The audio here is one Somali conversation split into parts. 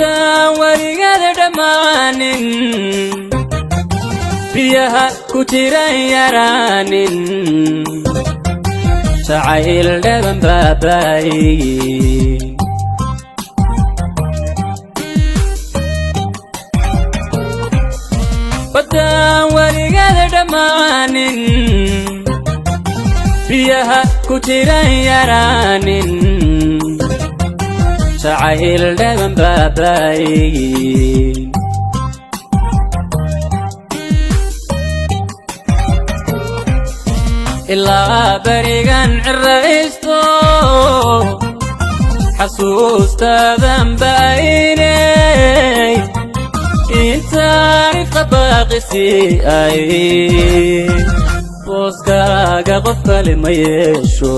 Baddaan weligeeda dhammaanin, biyaha ku jiran yaraanin, jacayl dhaban baabaayi. Baddaan weligeeda dhammaanin, biyaha ku jiran yaraanin, jacayl dhaban baabaayi. Ilaa berigan ciraysto, xasuustaadan ba'aynay, intaan ifqa baaqisi ay, booskaaga qof kale ma yeesho.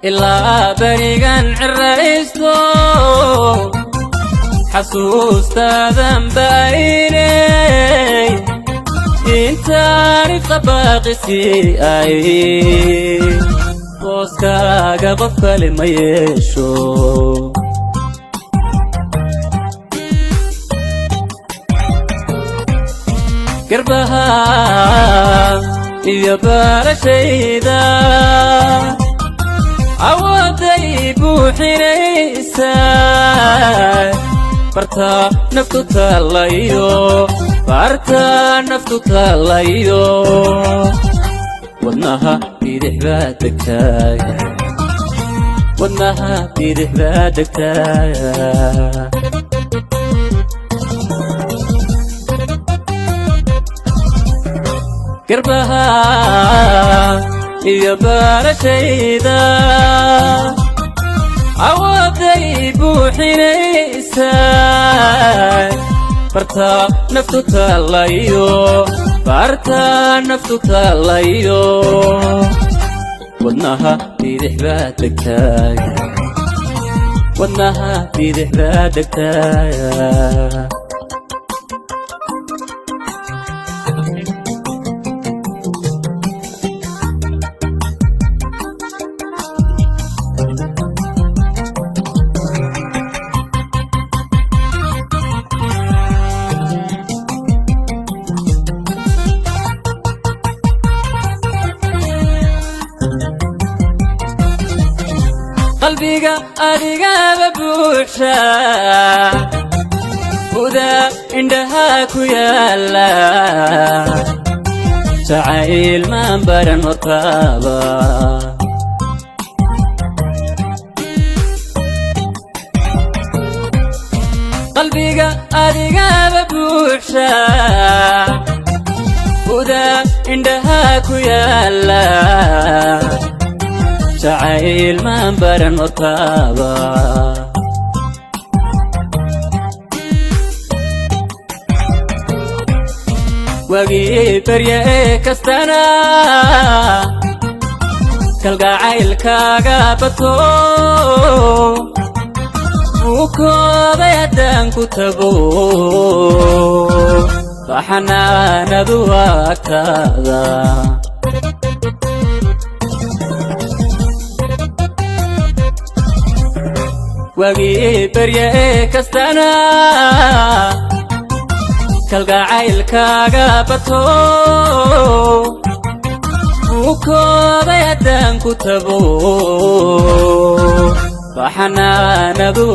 Ilaa berigan ciraysto, xasuustaadan ba'aynay, intaan ifqa baaqisi ay, booskaaga qof kale ma yeesho. Garbaha iyo baarashayda awooday buuxinaysaa, barta naftu taalayo, barta naftu taalayo, wadnaha bidix baa degtaay, wadnaha bidix baa degtaay. Garbaha iyo baarashayda awooday buuxinaysaa, barta naftu taalayo, barta naftu taalayo, wadnaha bidix baa degtaay, wadnaha bidix baa degtaay. Qalbiga adigaba buuxa, buda indhaha ku yaala, jacayl maan baran hortaaba. Qalbiga adigaba buuxa, buda indhaha ku yaala, jacayl maan baran hortaaba. Wagii barya ee kastana kalgacaylkaaga bato, bukooday haddaan ku tago, baxanaanadu agtaada. Wagii barya ee kastana kalgacaylkaaga bato, bukooday haddaan ku tago, baxanaanadu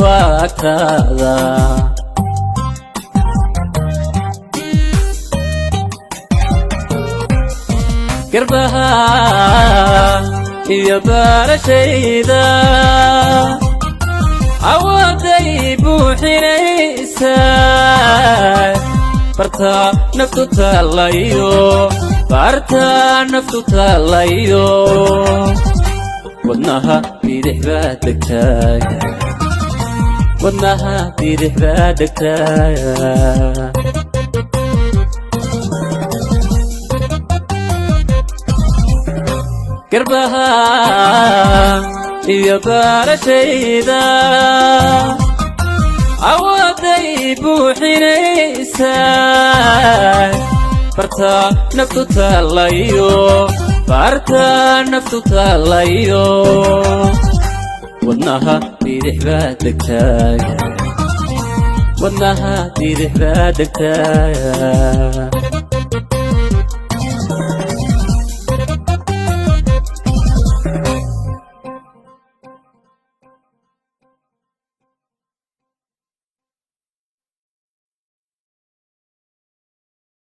agtaada. Garbaha iyo baarashayda awooday buuxinaysaa, barta naftu taalayo, barta naftu taalayo, wadnaha bidix baa degtaay, wadnaha bidix baa degtaay. Garbaha iyo baarashayda awooday buuxinaysaa, barta naftu taalayo, Baarta naftu taalayo, wadnaha bidix baad degtaaya, wadnaha bidix baad degtaaya.